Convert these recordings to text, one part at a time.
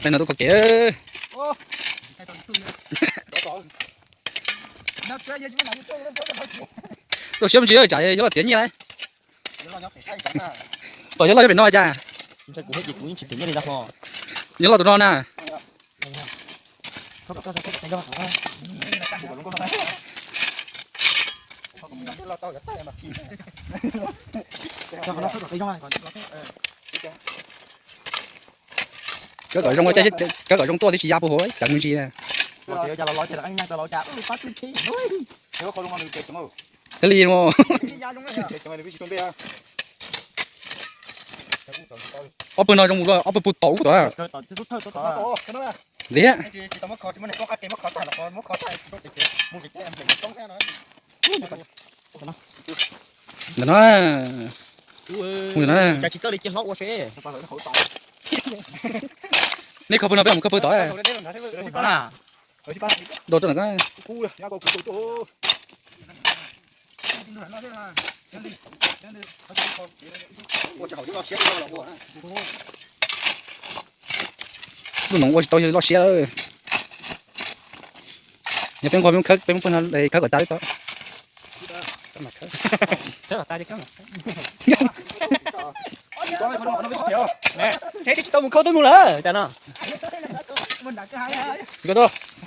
Peb no tuaj kho kev. Rau siab me ntsis tsam yuav los txiav nyiaj lauj. Tom yuav los pem no cas? Yuav los tus no na. Kawb kom zoo, kawb kom zoo tuaj twb tsis ya puas huv ceev me ntsis. Thiaj li no. Ob pawg no zoo mus dua, ob pawg puag tod ub tod. Liam. Ntawm no. Mus ntawm no. Nej kho pawg no peb mus kho pawg tod. Dos rau ntawm ko. Lub no ua tsis tau loj siab. Yog peb nquag peb khawb, peb muab pawg no khawb kom tas li tau. Tsis tau mus khau twb mus lawm cas no.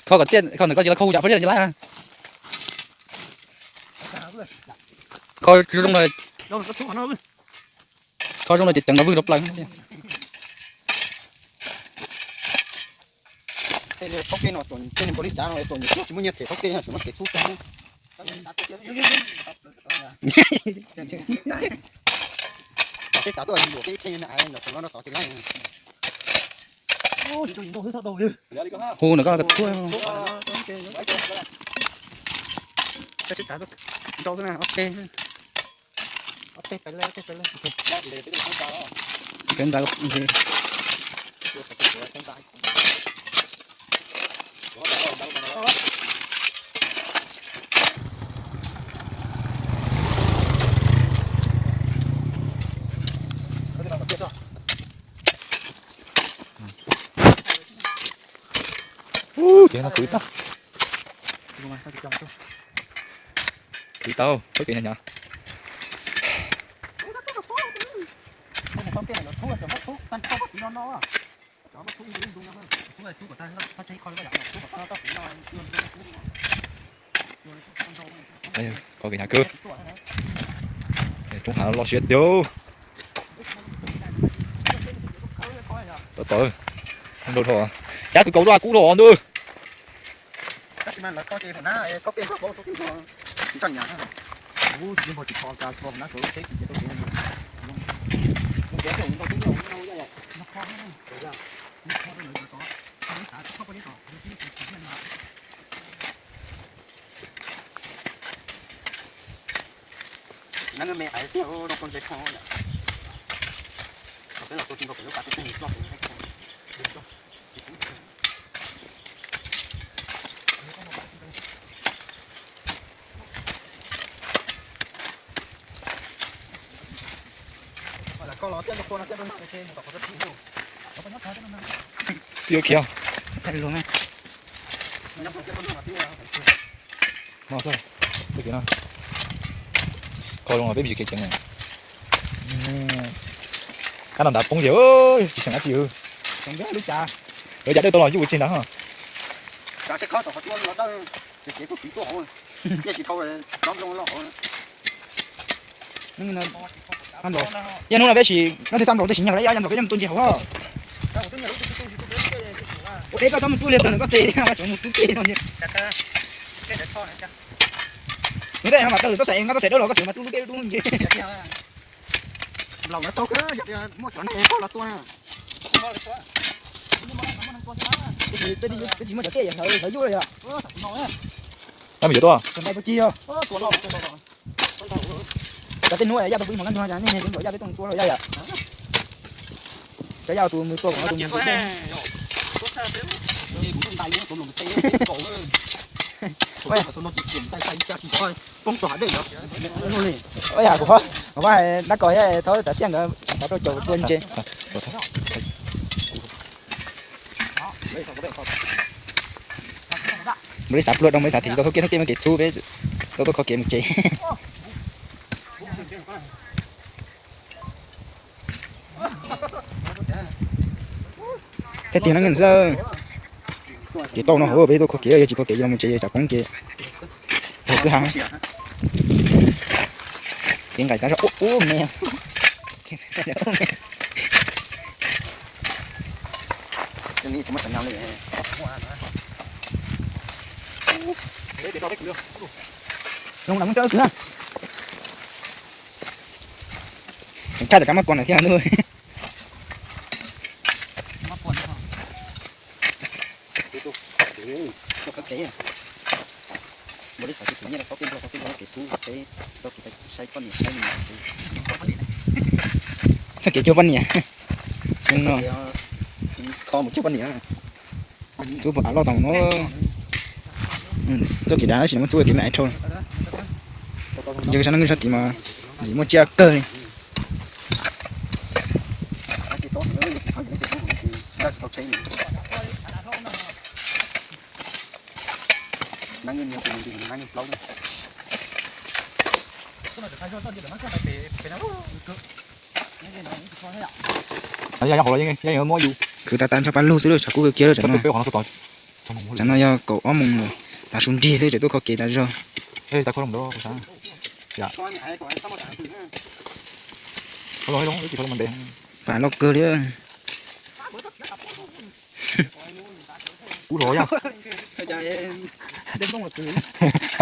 Kho kom tiaj, kho ntawm ko ces los kho hu yam pab liaj lawm. Kho zoo, kho zoo no ces ceev los vwg rau plaws. Tej niag thaub kej no, tej niag npaum li xav no tuaj nyiam tsis muaj nyiaj them thaub kej, tsuas muaj kev txhub tag. Seb tas tuaj yuam peb ib txheej no tod ces laib. Hu ntawm ko, Ub, kev no khwv tag. Khwv tau, txhob kev nyab nyab. Koj kev nyab kawg. Tub hav loj siab tiag. Tau tau, cab kwv kaus dua kub rau ntuj. Yuav khiav. Kho zoo los peb tsis kev tseev. Kab no nrad poob ces tsis seem dab tsi. Lawv cas dawj tau los yuj ua tsi ntag. Yog hnub no peb sim no thiaj xab nplaum, tab sis nyuag lawm, yog nplaum peb yeej mus tua ntses hauv. Ua peb koj txhob mus rub li plaws ntawm koj tes, tseem mus rub tes no. Nws tej ho mas tawm txoj xaim, nqa txoj xaim dawb los koj tseem mas rub lub dej dub ntses. Nplaum no tau kawg, yog tias muaj cov neeg pog los tua na. Tab sis peb tsis muaj cov tiaj hlawv yuj li os. Tab sis yuav tuaj. Cov tej hnub yaj tau pw ib hmos nab ntug no, nej niag cov nplaum yaj peb tuaj tua los yaj yam. Cov yaj tus mus tua kom no tus mus tua. Ua yam kuv, kuv pab dab kom thov tas tsiaj nkawd Xav rau caum tua ntses. Npaj li xav pluag rau npaj li xav thim tau thaub kev, thaub kev mas kev txhub peb tau tuaj kho kev mus tsev. Thiab tiag no nws xwb. Ces tau no hauv peb tuaj kho kev, yog tsis kho kev ces los mus tsev, tsam poob ces hauv kwj ha. Kev nqaim tas zog ua ua me. Zoo na muab rau kwv na. Tshaj tawm kab mab kuas na thiab. Txoj kev cuag poj niam. Txub pom av loj tau no. Txoj kev dav tab sis nws muab txub kev me aiv dhau. Yog sab neeg sab tid mas ntxim muaj tsiaj kawg li. Kwv tas tas nrho pab lug xwb lawm, tshav kub kawg kiag lawm tsam no. Tsam no yog kaum ob moos lawm, tav su nrig xwb tseem tuaj kho kev tas zog. Pam loj kawg li.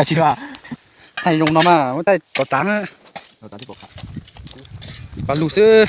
Tsis, thaij zoo no mas muab taij kom tav. Pab lug xwb.